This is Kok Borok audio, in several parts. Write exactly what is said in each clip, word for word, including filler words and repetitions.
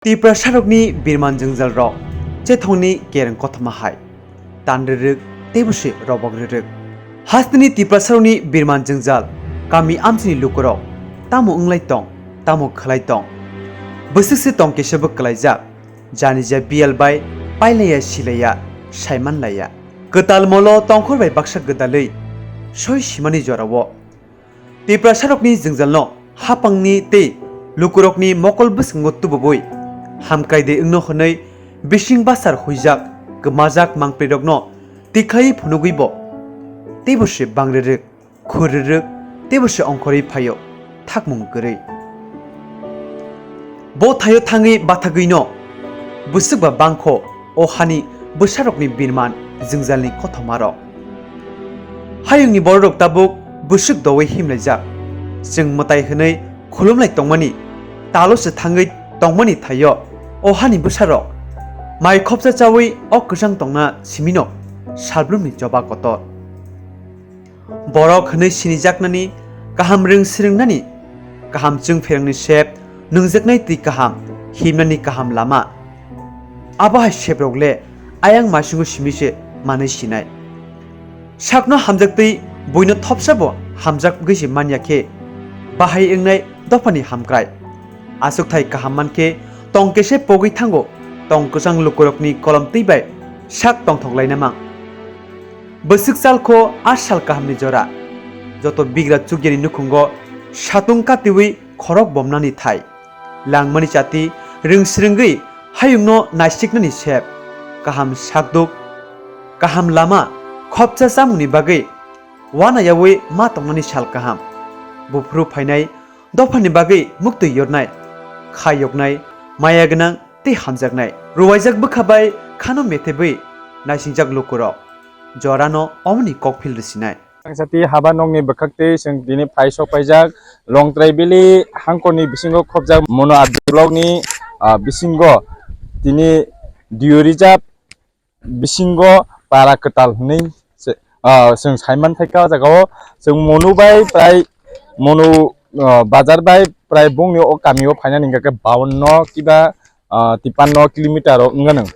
Tiprasarokni birman jwngjal rok chethongni kereng kothoma hai. Tan rwrwk teibo se robok rwrwk. Hasteni Tiprasarokni birman jwngjal kami amchini lukurok tamo wnglai tong, tamo khwlai tong. Bwswk se tong kesebo kwlaijak, janija biyal bai pailaiya silaiya, saimanlaiya. Kwtal molo tongkhor bai baksa gwdalwi soi simani jorao. Tiprasarokni jwngjalno hapangni tei lukurokni mokol bwskango tububui hamkrai de wngno hwnwi bising basar huijak kwmajak mangprirokno tikhlaiwi phunugwibo teibo se bangrwrwk, khurwrwk teibo se ongkhorwi phaio thakmung kwrwi. Bo thaio thangwi bathagwino bwswk ba bangkho o hani bwsarokni birman jwngjalni kothomarok. Hayungni bororok tabuk bwswk doui himlaijak. Chwng mwtai hwnwi khulumlai tongmani, talo se thangwi tongmani thaio o hani bwsarok mai khopsa chaui o kwchang tongna simino salbrumni choba kotor. Borok hwnwi sinijaknani, kaham rwng swrwngnani, kaham chwng pherangni sep, nungjaknai twi kaham, himnani kaham lama. Abo hai seprok le ayang maisungo simi se manwi sinai. Sakno hamjak twi buino thopsabo hamjak gwi se manya khe bahai wngnai dophani hamkrai. Aswk thai kaham man khe tong kese pogwi thango, tong kwchang lukurokni kolom twi bai sak tongthok laina mang. Bwswk chalkho a sal kahamni jora. Joto bigra chukyani nukhungo satung katiwi khorok bomnani thai. Langmani chati rwng swrwngwi hayungno naisiknani sep. Kaham sakduk, kaham lama, khopsa chamungni bagwi wana yaui ma tongnani sal kaham. Buphuru phainai dophani bagwi muktwi yornai, kha yoknai, maya gwnang tei hamjaknai. Ruwaijak bwkha bai khano methebwi naisingjak lukurok. Jorano omoni kokphil rwsinai. Ang sati haba nokni bwkhak tei chwng tini phai sok paijak Longtrai Valley hangkorni bisingo khopjak Mono R D block ni, ah, bisingo tini Dew Reserve bisingo para kwtal hwnwi se, ah, chwng saiman phaikha o jaga o. Chwng Mono bai prai Mono, ah, bazar bai prai bongni o kami o phainani hwnkha khe bawanno kiba ah, tipanno kilometer o wngya nang.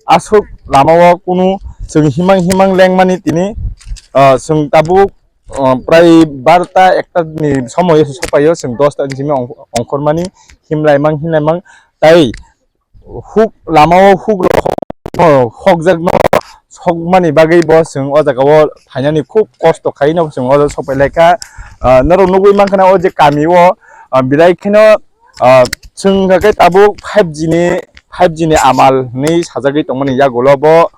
Aswk lama o kunu chwng himang himang lengmani tini, ah, chwng tabuk, ah, prai barota ekta ni somoi o se sopaio, chwng dosta ni simi ong-, ongkhormani himlaimang himlaimang tai huk lama o huk rok hokjakno sokmani bagwi bo chwng o jaga o phainani khub kosto khaino chwng o jaga sopai laikha. Ah, norok nugwi mankha na o je kami o, ah, belai kheno Ah, chwng hwnkha khe tabuk five G ni, five G ni amal hwnwi sajagwi tongmani yagulo bo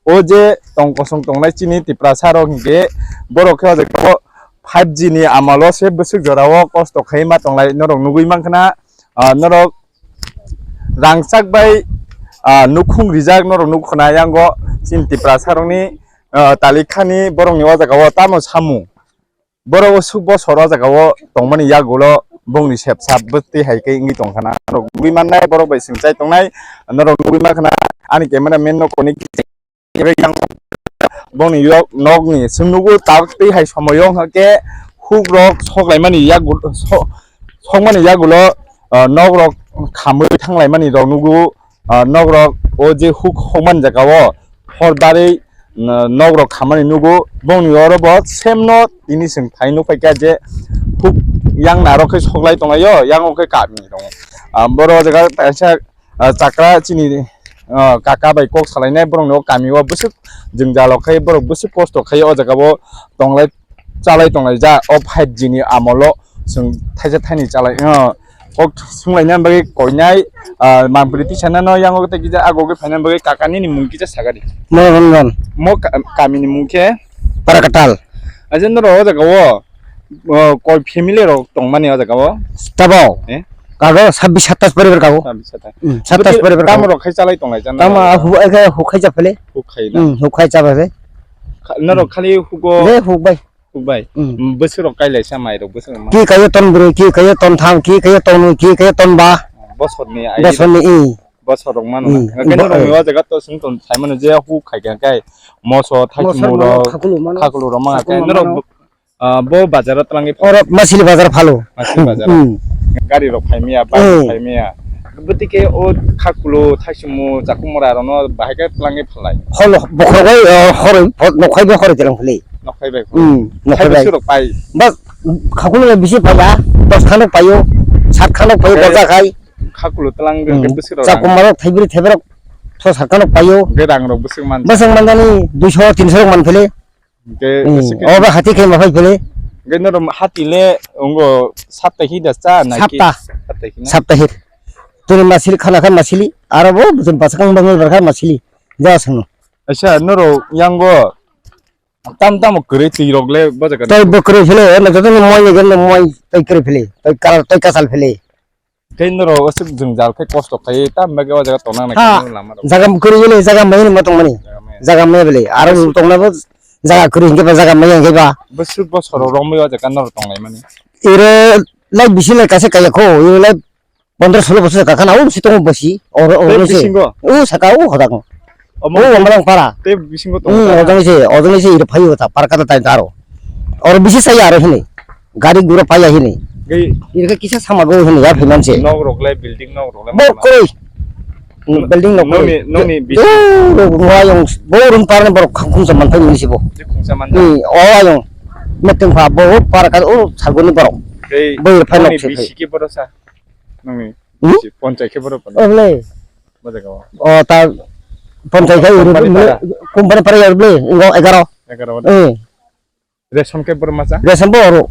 o je tong kosong tongnai chini Tiprasa rok hinkhe borok khe o jaga o five G ni amalo se bwswk jora o kosto khai ma tonglai norok nugwi mankha na, ah, norok rangchak bai, ah, nukhung rijak norok nukho na yango chini Tiprasa rokni, ah, talikhani borokni o jaga o tamo samung. Borok o suk bosor o jaga o tongmani yagulo bongni sepsa bwtwi hai khe wngwi tongkha na. Norok nugwi mannai borok bai chwng chai tongnai, norok nugwi mankha na ani camera man no koni bongni yok nokni chwng nugo tabuk twi hai somoio wngkha khe huk rok sok laimani yagulo so-, sokmani yagulo, ah, nok rok khamwi thang laimani rok nugo. Ah, nok rok o je huk hokmani jaga o hor barwi, n-, nok rok khamani nugo. Bongni oro bo same no tini chwng phai nukphai kha je huk yang narok khe soklai tonglaio, yang o khe kami tongo. Ah, boro o jaga kaisa, ah, chakra chini, ah, kaka bai kok salainai borokni o kami o bwswk jwngjal o khai borok bwswk kosto khai o jaga o tonglai chalai tonglai ja o five G ni amolo chwng thaisa thaini chalai, o, kok swnglaina bagwi koinai, ah, mampli tisa nano yango tei kisa ago khe phaina bagwi kaka nini mung kisa sagadi. Monoranjan. Mo ka-, kamini mung khe? Parakatal. Aje norok o jaga o, o, koi family rok tongmani o jaga o? Tabao. Eh? Kago sabbish satas poribar kago. Sabbish satas. Hmm, satas poribar kago. Tamo rok khai chalai tonglai jana? Tamo hu-, hu khai cha phele. Hu khai na? Hmm, hu khai cha phele. Kha-, norok khali hugo. Je huk bai. Huk bai. Hmm. Bwswk rok kailai sa mai rok bwswk rok ma. Ki kayo ton bwrwi, ki kayo ton tham, ki kayo ton nwi, ki kayo ton ba. Bosor ni ai. Bosor ni i. Bosor rok mano. Hmm. Hwnkhe bo-, norok ni o jaga to sung ton sai mano je huk khai kha kai moso thai moso mano, rok, khakulu mano. Khakulu rok ma khakulu kai norok mano. Ah, bo bazar o twlangwi phai. Oro Masili bazar phalo. Masili bazar. Hmm. Gari rok phai maya, bike rok phai maya. Bwtwi khe o khakulo thaisingmo chakhumora rokno bahai khe twlangwi phalai. Hol bokhorok bai, o, horoi, nokhai bai horoi twlang philai. Nokhai bai. Hmm, nokhai bai. Bwswk rok pai. Bas khakulo bisi paiya, dos khanok paio, sat khanok paio, eh, borja khai. Khakulo twlang, hmm, bwswk rok rang. Chakhumorok thaibri thaibrok tho sat khanok paio. Hwnkhe rang rok bwswk man. Bwswk manjani duiso tinso rok man philai. Hwnkhe hmm, bwswk khe obo hati khe ma phai phele. Hwnkhe norok hati le ongo saptahik da cha naki? Sapta. Saptahik na? Saptahik. Tini masili khana kha masili, aro bo bwtwi bwsakang bangwi barkha masili. Ja sangno. Acha norok yango tam tamo kwrwi twi rok le bo jaga. Tei bo kwrwi phele, eno joto ni moi ni gel moi tei kwrwi phele, tei kal, tei kasal phele. Tei norok aswk jwngjal khe kosto khai, tamo bagwi o jaga tongna nai ha, khe lama rok. Jaga kwrwi le, jaga mai ni ma tongmani. Jaga mai. Jaga mai bele, aro tongna bo jaga kwrwi hwnkhe ba jaga mai hwnkhe ba. Bwswk bosor rok romwi o jaga norok tonglaimani. Ire lai bisi lai kaisa kaya kho, ire lai pondro solo bosor ka khana, o bisi tongo bisi. Oro, oro tei ni se. Bisingo? O saka o hoda ko. Omo o tei, omo lang para. Tei bisingo tongo. Hmm, ta? Ojoni se, ojoni se ire phaio ta, parka ta tai taro. Oro bisi sai aro hini. Gari gura paya hini. Gai. Ire kisa sama go hini ya phaimang se. Nok rok le, building nok rok le. Bo koi. Hmm, building nok nokni, koi. Nokni bisi. O rok ruwa yang, bo run parne borok khum sa man phai ni se bo. Je khum sa man. Hmm, o ayong. Meting pha bo parka o sagoni borok. Tei bo ire phai nokni nok se bisi phai. Ke boro sa. Nokni hmm? Bisi ponchai ke boro. O le. Bo jaga o. O ta ponchai khai company uru para. Company para ya bele, ngo egaro. Egaro. Eh. Ration ke boro macha? Ration bo oro.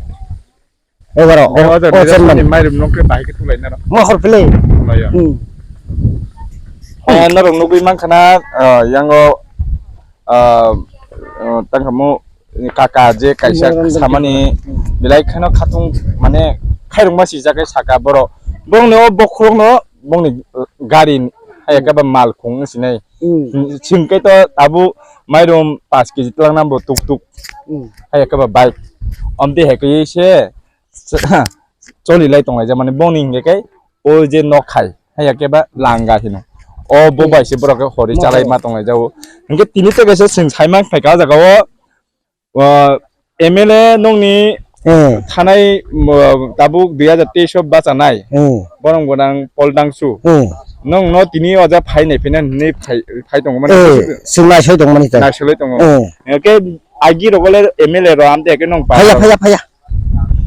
Egaro. O, o, o, chairman. Ration ni mairum nong ke bahai ke tulai naro. Mo hor pele. Tulai ya. Hmm. Eh, norok nugui mankha na, eh, yango, eh, eh, tangkhamu kaka je kaisa samani belai kheno khatung mane khairung ma sijak khe saka borok. Borokni o bokhorokno bongni gari hai khe ba mal khung wng sinai. Hmm. Chwng khe to tabuk mairum paanch kg twlang nang bo tuk tuk. Hmm. Hai khe ba bike. Amtwi hai khe se choli lai tong lai jak mani bongni hinkhe khe o je nok hai hai khe ba langa hino. O bo bai se borok khe hori chalai ma tong lai jak o. Hinkhe tini tei kaisa chwng sai mang phai kha o jaga o. O, M L A nokni eh, thanai, o, tabuk dui hazar teis o bachanai. Eh. Borong gwnang Paul Dangsu. Eh. Nokno tini oja phai nai phina hinwi phai, phai tongo mani. Eh, chwng naisai tongmani ta. Naisolai tongo. Eh. Hwnkhe agi rogo le M L A rok amtwi hwnkhe nong phaiya, phaiya, phaiya.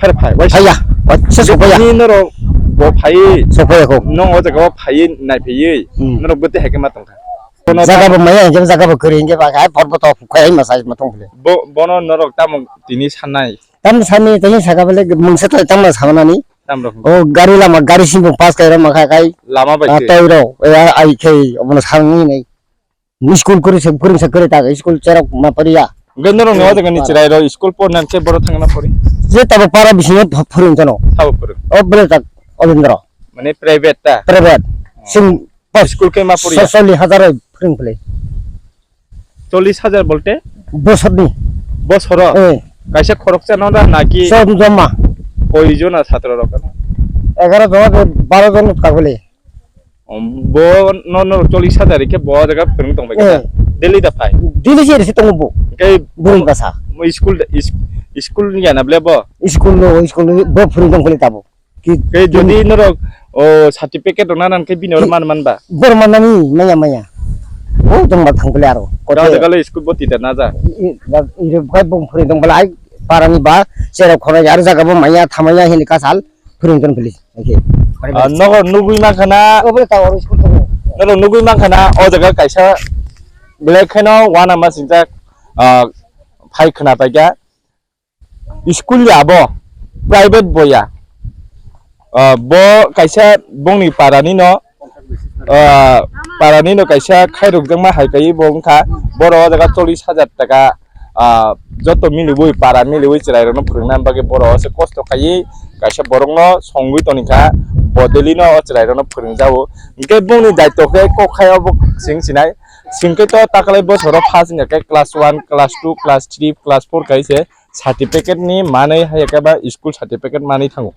Phai phai, waisa. Phaiya. Waisa sophaiya. Tini norok bo phai. Sophaiya kho. Nong o jaga o phai nai phaiwi. Hmm. Norok bwtwi hai khe ma tongkha. Jaga bo maya hingke jaga bo kwrwi hingke ba hai porboto khukha hai masa ma tong phile. Bo, bono norok tamo tini sanai? Tam sani tini saka bele mungsa tai tam samanani. Tam rok. O gari lama gari sing pass kai rama kha kai. Lama bai ah, ke. Toi ro, eh, ai khe obono sangni nei. School kuri se kuri se kuri ta school cherok ma pariya. Hingke norok ni o jaga ni chwrai ro school porna khe boro thangna pori. Je tabo para bisingo pho-, phurung jano. Sabo phurung. O bele ta Olindro. Mane private ta? Private. Oh. Sing Bas, school khe ma poriya? Chollish hajar oi phwrwng philai. Chollish hajar bolte? Bosorni. Bosoro? Eh. Kaisa khoroksa no da naki? Sob joma. Koi jona chhatro rok? Egaro jona de baro jon ka bole. Om, bo no, no chollish hajar khe bo jaga phwrwng tong bai kha. Eh. Daily da phai? Daily se risi tongo bo. Khe bwrwng kasa. Mo school da, is-, school ni gana ble bo? School no, school ni bo phwrwng tong philai tabo. Ki-, tei jodi norok, o, certificate rok nanan khe bini oro ki-, man man ba? Bor manani maya maya. O tong ba thang pele aro. Kote. Rajagalo school bo tita naja. I, i, ba, ire bukai bong phuri tong pele ai parani ba, cherok khoro yar jaga bo maya thamaya hini kasal phuri tong pele. Oke. Ah, nogo nugui mankana. O bole ta oro school tong. Norok nugui mankana o jaga kaisa belai kheno wana ma sinjak, ah, phai khna paikha. School ya bo, private bo ya. Ah, bo kaisa bongni parani no, ah, parani no kaisa khairokjakma hai kaiwi bo wngkha. Boro o jaga chollish hajar taka, ah, joto miliwi para miliwi chwrai rokno phwrwngna bagwi boro o se kosto khaiwi kaisa borokno songwi tonikha. Bo daily no o chwrai rokno phwrwngjago. Hinkhe bongni daityo khe kok khai obo chwng sinai. Chwng khe to takalai bosoro first wngya khe class one, class two, class three, class four kai se. Certificate ni manwi hai khe ba school certificate manwi thango.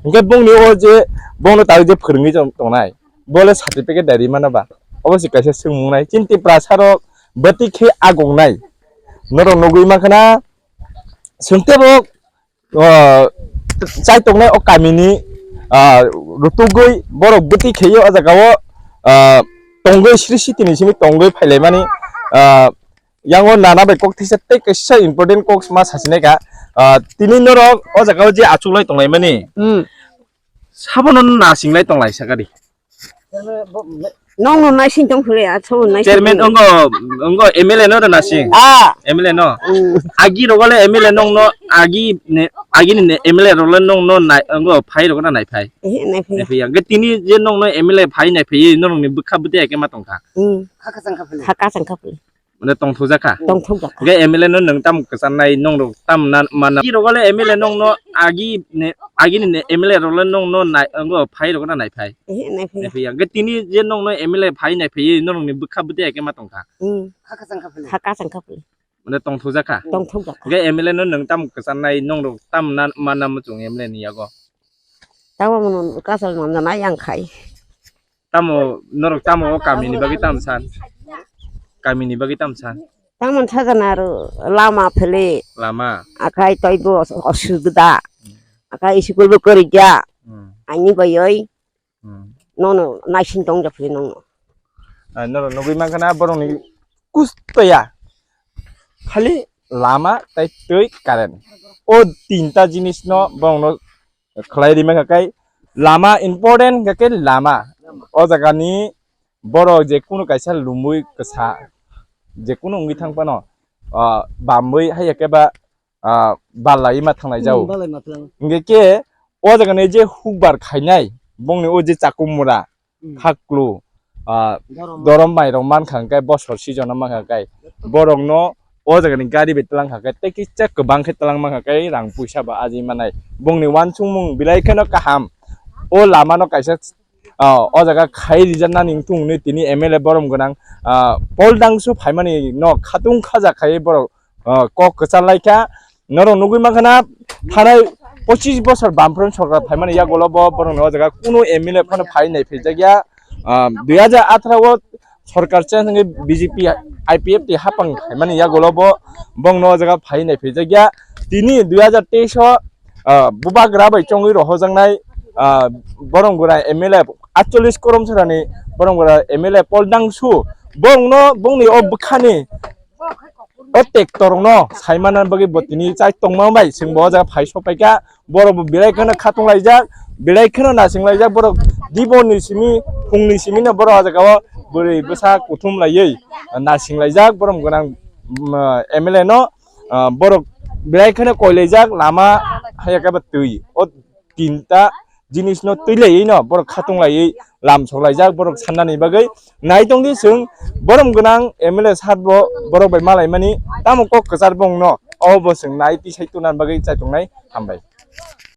Hinkhe bongni o je bongno tari je phwrwngwi tong-, tongnai, bo le certificate dai rwi mano ba? Obo se kaisa swngmung nai. Chini Tiprasa rok bwtwi khe agong nai. Norok nugwi mankha na, chwng tebo, o, chai tongnai o kamini ah, rutugwi borok bwtwi khaiwi o jaga o, ah, tongwi sri sitini simi tongwi phailaimani, ah, yango nana bai kok thisa tei kaisa important kok ma sasinai ka, ah, tini norok o jaga o je achuklai tonglaimani, hmm, sabono nasinglai tonglai sakadi. Nongno naising tong phule, a, sobo naising chairman tong. Ongo, ongo M L A no da nasing. Ah. M L A no. Mm. Agi rogole M L A nongno, agi ne, agi ni ne M L A rogole nongno nai, ongo phai rogona nai phai. Eh, nai phai. Nai phai ya. Ge tini je nongno M L A phai nai phai, norokni bwkha bwtwi ake ma tongkha. Mm. Haka changkha phule. Haka changkha phule. Mane tongthokjak kha? Tongthokjak kha. Hwnkhe M L A no nwng tamo kwcharnai, nongrok tamo na-, mana? Agi rogole M L A nongno agi ne, agi ni ne M L A rogole nongno nai, ongo phai rogona nai phai? Ehe, nai phai. Nai phai ya. Hwnkhe tini je nongno M L A phai nai phai, norokni bwkha bwtwi ake ma tongkha? Hmm. Haka changkha phale. Haka changkha phale. Mane tongthokjak kha? Tongthokjak kha. Hwnkhe M L A no nwng tamo kwcharnai, nongrok tamo na-, mana muchung M L A ni yago? Tamo mano kasal manjana yang khai. Tamo norok tamo o kamini bagwi tamo san? Kamini bagwi tamo san? Tamo sajana aro lama phele. Lama. Akai toibo os-, osubida. Hmm. Akai school bo kwrwikya. Hmm. Ani bayoi. Hmm. Nono naising tong japhre nongno. Ah, norok nugwi mankha na borokni kustoya. Khali lama tai twi current. O tinta jinisno borokno khlai rima kha kai lama important kha khe lama. O jaga ni borok je kunu kaisa lumui kwsa je kunu wngwi thang phano, ah, bamwi hai khe ba, ah, bal lai ma thanglai jao. Hmm, bal lai ma thang. Hingke khe o jaga ni je hukbar khainai bongni o je chakumura, hmm, khaklu, ah, dorom, dorom mai rok mankha hwnkhe bosor season o mankha hwnkhe borokno o jaga ni gari bai twlang kha khe tei kisa kwbang khe twlang mankha khe rang puisa ba ajai manai bongni uansukmung belai kheno kaham o lama no kaisa, ah, o jaga khai rijak nani wngthung hwnwi tini M L A borom gwnang, ah, Paul Dangsu phaimani no khatung khaja khai borok, ah, kok kwchar lai kha. Norok nugwi mankha na thanai pochis bosor Bamfront sorkar phaimani yagulo bo borokno o jaga kunu M L A phano phai nai phaijakya. Ah, dui hajar atharo o sorkar change wngwi B J P I P F T hapang phaimani yagulo bo bongno o jaga phai nai phaijakya. Tini dui hajar teis o, ah, bubagra bai chongwi rohojaknai, ah, borok gura M L A atchollis korom sarani borok gura M L A Paul Dangsu bongno bongni o bwkhani o tractor no saimana bagwi bo tini chai tongma bai chwng bo o jaga phai sopaikha. Borok bo belai kheno khatung laijak, belai kheno nasing laijak, borok diboni simi, phungni simi no borok o jaga o bwrwi bwsa kuthum laiwi nasing laijak, borom gwnang, mm, M L A no, ah, borok belai kheno koi laijak, lama haya khe ba twi. O tinta jinis no twi laiwi no borok khatung laiwi lam sok laijak, borok sannani bagwi nai tong di chwng borom gwnang M L A sir bo borok bai malaimani tamo kok kwchar bongno obo chwng nai tisai tuna bagwi chai tongnai. Hambai.